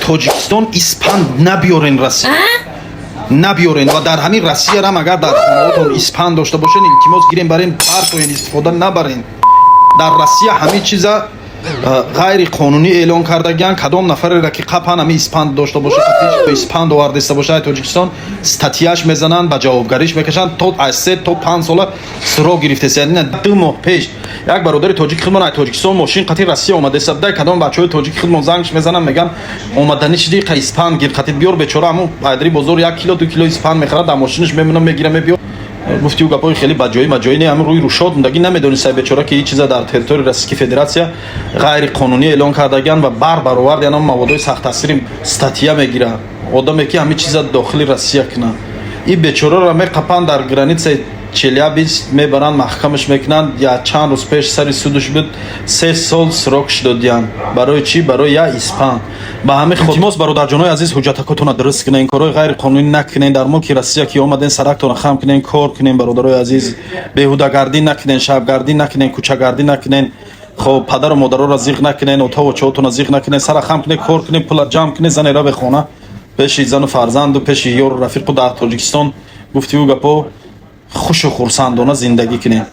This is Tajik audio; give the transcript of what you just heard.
Тоҷикистон испанд набиёрен, Россия набиёрен. Ва дар ҳамин Россиярам агар дар хонаотон испанд дошта бошен, илтимос, гирем, барен, партоен, истифода набарен. Дар Россия ҳамин чиза ғайриқонунӣ эълон кардагиан. Кадом нафареро ки қапан, ҳамин испанд дошта бошад, испанд овардаиста бошад Тоҷикистон, статья ш мезананд, ба ҷавобгариш мекашанд, то аз 3 то 5 сола срок гирифтест. Яъне 2 моҳ пеш як бародари тоҷики худмон аз Тоҷикистон мошин қати Россия омадаиста буда. Кадом бачаҳои тоҷики худмон зангш мезананд, меган: «Омаданӣ шиди, қа испанд гир, қатит биёр». Бечора ҳамун айдри бозор 1 кило, 2 кило испанд мехарад, дар мошинаш мемона, мегира, мебиёр. Гуфти ӯ гапҳои хеле баҷоӣ маҷоӣ не, ҳамин рӯи рӯшод мундагӣ. Намедонистай бечора, ки ин чиза дар территорияи Российской Федерация ғайриқонунӣ эълон кардагиан ва бар баровард яна маводҳои сахттаъсири статья мегирад одаме, ки ҳамин чиза дохили Россия кунад. Ин бечораро меқапанд, дар граница и Челябинск мебаранд, маҳкамаш мекунанд. Я чанд рӯз пеш сари судаш буд, 3 сол срок ш додиянд. Барои чӣ? Барои я испанд. Ба ҳамин илтимос, бародарҷонои азиз, ҳуҷҷатакотона дуруст кунен, корҳои ғайриқонунӣ накунен. Дар мулки Россия ки омаден, сарактона хам кунен, кор кунен. Бародарои азиз, беҳудагардӣ накунен, шабгардӣ накунен, кӯчагардӣ накунен. Хоб, падару модароро зиқ накунен, отаву очаотона зиқ накунен. Сара хам кунен, кор кунен, пула ҷамъ кунен, занера бехона, пеши зану фарзанду пеши ёру рафиқу дар Тоҷикистон, гуфти ӯ гапо, хушу хурсандона зиндагӣ кунем.